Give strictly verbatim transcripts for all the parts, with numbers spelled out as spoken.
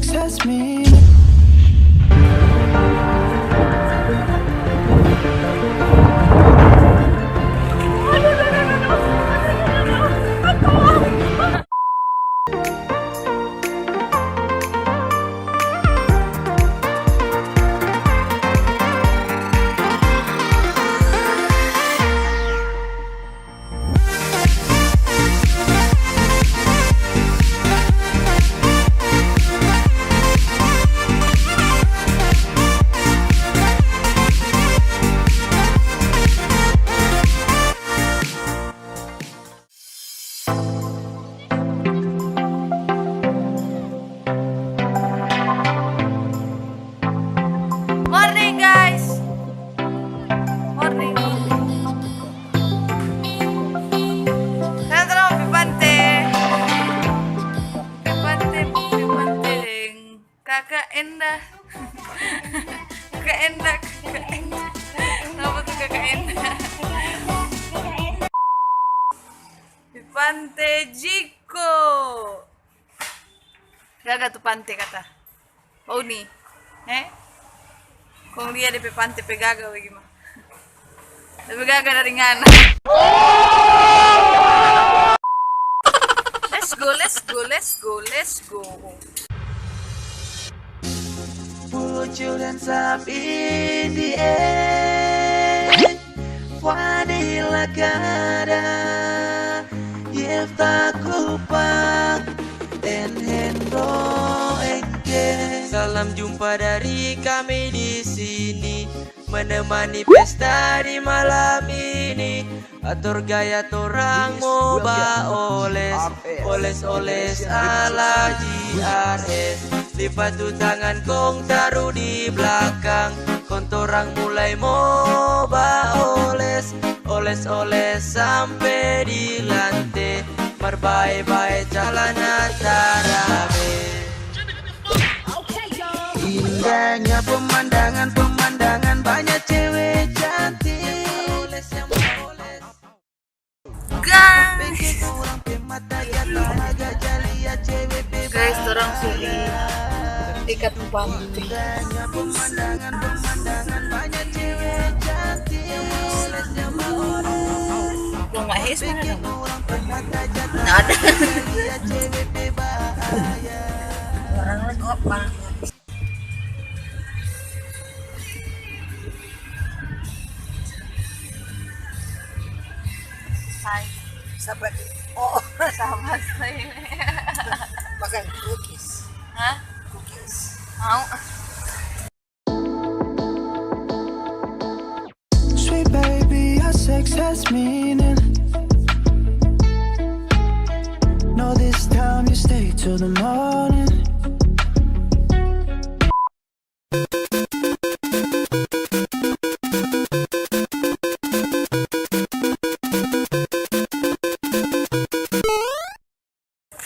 Success me. Morning, guys. Morning, morning. Kan torang pi pante. Pi pante, pi pante deng Kaka Enda. Kaka Enda, Kaka Enda. Apa tu Kaka Enda? Di pante Jiko. Gaga tu pante kata. Oh ni. Eh? Kong lia depe pante pe gaga bagiman. Lebe gaga dari ngana. Let's go, let's go, let's go, let's go. Put your hands up in the air. Vanilla kada, yefta kupa, en hendo engke. Salam jumpa dari kami di sini. Menemani pesta di malam ini, ator gaya torang mo baoles, oles-oles ala G R S. Lipat tu tangan kong taru di blakang, kong torang mulai mo baoles, oles-oles sampe di lante, mar bae-bae calana tarabe. Indahnya pemandangan, pemandangan, banyak cewek cantik. Guys, guys, torang su di dekat pante. Indahnya pemandangan, pemandangan, banyak cewek cantik. Rumah Hes mana dong? Nggak ada. Orang legok banget. Hai. Sapa? Oh, sama saya. Makan cookies. Hah? Cookies. Mau. Sweet baby, your sex has meaning. No, this time you stay till the morning.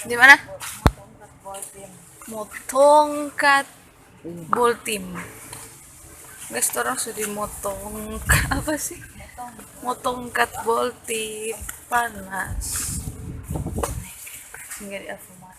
Di mana? Motongkat Boltim. Guys, torang su di Motongkat apa sih? Motongkat Boltim panas. Singgah di Alfamart.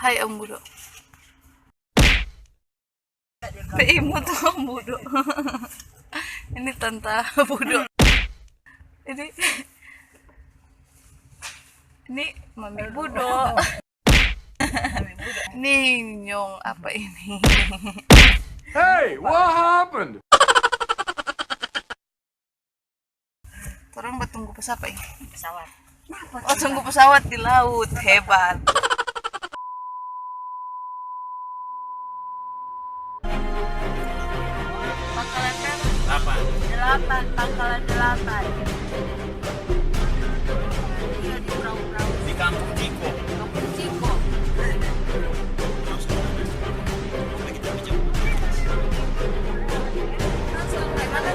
Hai, Om Budo. Pe imut, Om Budo. Ini Tanta Budo. Ini, ini Mami Budo. Mami Budo. Ini Nyong apa ini? Hey, what happened? Torang batunggu pa sapa ini? Pesawat. Oh, tunggu pesawat di laut. Hebat. Pangkalan berapa? Delapan. Delapan, pangkalan delapan. Iya, di perahu-perahu. Di Kampung Ciko. Kampung Ciko. Terus kemana?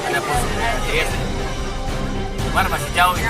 Ada pos. Iya. Cuman masih jauh.